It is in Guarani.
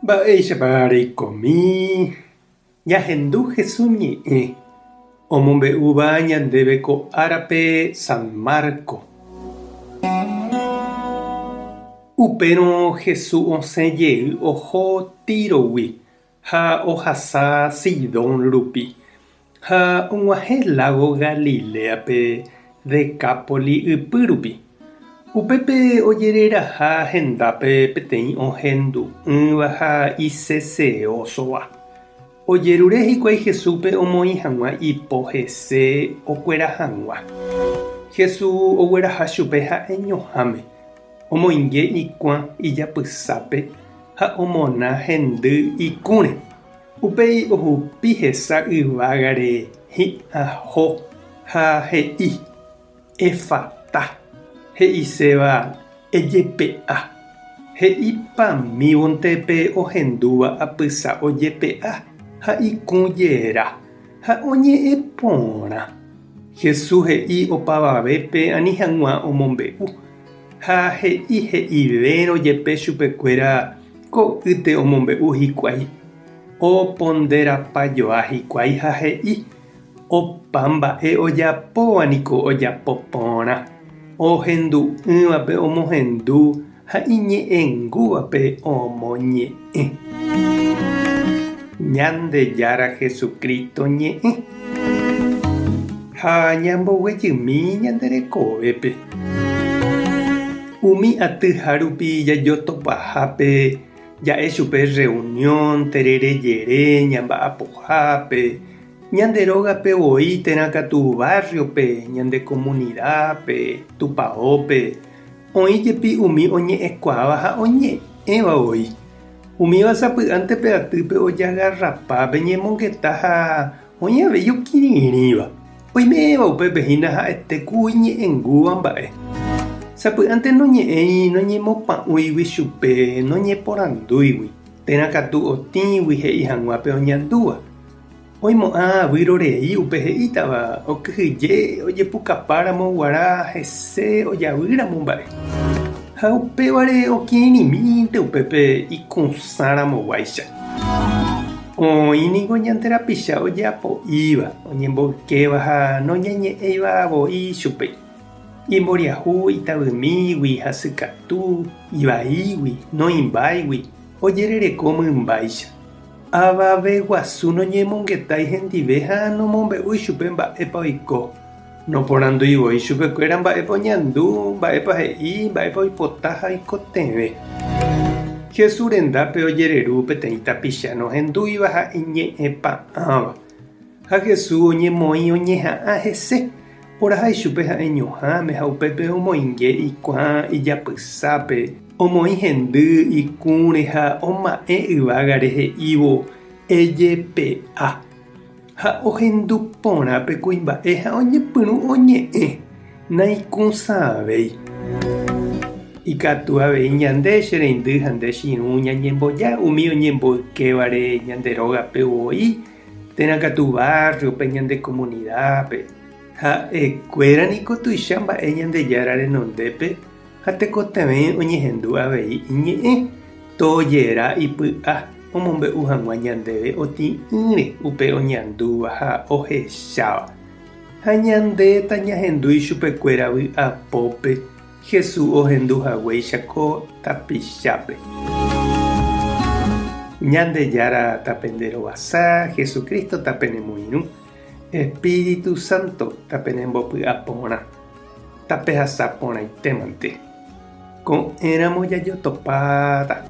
Mba'éichapa reikomi ñahendu Jesús ñe'ẽ omombe'úva ñandéve ko árape San Marco. Upérõ Jesús osẽ jey oho Tírogui ha ohasa Sidón rupi, ha og̃uahẽ lágo Galiléape Decápoli ypy rupi. Upépe ojereraha hendápe peteĩ ohendu'ỹva ha iseseósova. Ojerure hikuái Jesúspe omoĩ hag̃ua ipo hese okuera hag̃ua. Jesús ogueraha chupe ha'eñoháme, omoinge ikuã ijapysápe ha omona hendy ikũre. Upéi ohupi hesa yvágare hi'ãho ha he'i, Efata, he'iséva ejepe'a. He'ipamívonte pe ohendúva apysa ojepe'a ha ikũ jera, ha oñe'ẽ porã. Jesús he'i opavavépe ani hag̃ua omombe'u, ha he'i he'ivérõ jepe chupekuéra ko'ýte omombe'u hikuái. Oponderapajoa hikuái ha he'i, Opa mba'e ojapóva niko ojapo porã, ohendu'ỹvape omohendu ha iñe'ẽngúvape omoñe'ẽ. Ñandejára Jesucristo ñe'ẽ. Ha ñamboguejymi ñande rekovépe. Umi atyha rupi jajotopahápe ja'e chupe reunión, terere jere, ñamba'apohápe, Ñande rógape voi térã katu barrio-pe, ñande comunidad-pe, tupaópe, oĩ jepi umi oñe'ẽkuaáva ha oñe'ẽva voi. Umíva sapy'ánte pe atýpe ojagarrapa pe ñemongeta ha oĩ avei okirirĩva. Oiméva upépe hína ha'ete ku iñe'ẽngúva mba'e. Sapy'ánte noñe'ẽi noñemopa'ũigui chupe, noñeporandúigui, térã katu otĩgui he'i hag̃ua pe oñandúva. Oimo'ã výro rei upe he'ítava, okyhyje ojepukapáramo guarã hese ojavýramo mba'e. Ha upévare okirirĩmínte upépe ikũsãramoguáicha. Oĩ ningo ñande rapicha ojeapo'íva, oñemboykéva ha noñeñe'ẽiva voi chupe. Imboriahu itavymígui, hasykatu, ivaígui, noĩmbáigui, ojerereko mymbáicha. Avave guasu noñemongetái hendive ha nomombe'úi chupe mba'épa oiko. Noporandúi voi chupekuéra mba'épa oñandu, mba'épa he'i, mba'épa oipota ha oikotevẽ. Jesús rendápe ojereru peteĩ tapicha nohendúiva ha iñe'ẽpa'ãva. Ha Jesús oñemoĩ oñeha'ã hese, oraha ichupe ha'eñoháme ha upépe omoinge ikuã ijapysápe, omoĩ hendy ikũre ha oma'ẽ yvágare he'ívo, Ejepe'a. Ha ohendu porã pe kuimba'e ha oñepyrũ oñe'ẽ, naikũsãvéi. Ikatu avei ñande, che reindy ha nde che irũ ñañemboja umi oñemboykévare ñande rógape voi, térã katu barrio-pe ñande comunidad-pe. Ha'ekuéra niko tuicha mba'e Ñandejára renondépe ha tekotevẽ oñehendu avei iñe'ẽ, tojera ipy'a omombe'u hag̃ua ñandéve otĩ'ỹre upe oñandúva ha ohecháva. Ha ñande tañahendu ichupekuéra vy'apópe Jesús ohendu haguéicha ko tapichápe. Ñandejára tapenderovasa, Jesucristo tapenemoirũ, Espíritu Santo tapenembopy'a porã, tapehasa porãitémante. Ko'ẽramo jajotopáta.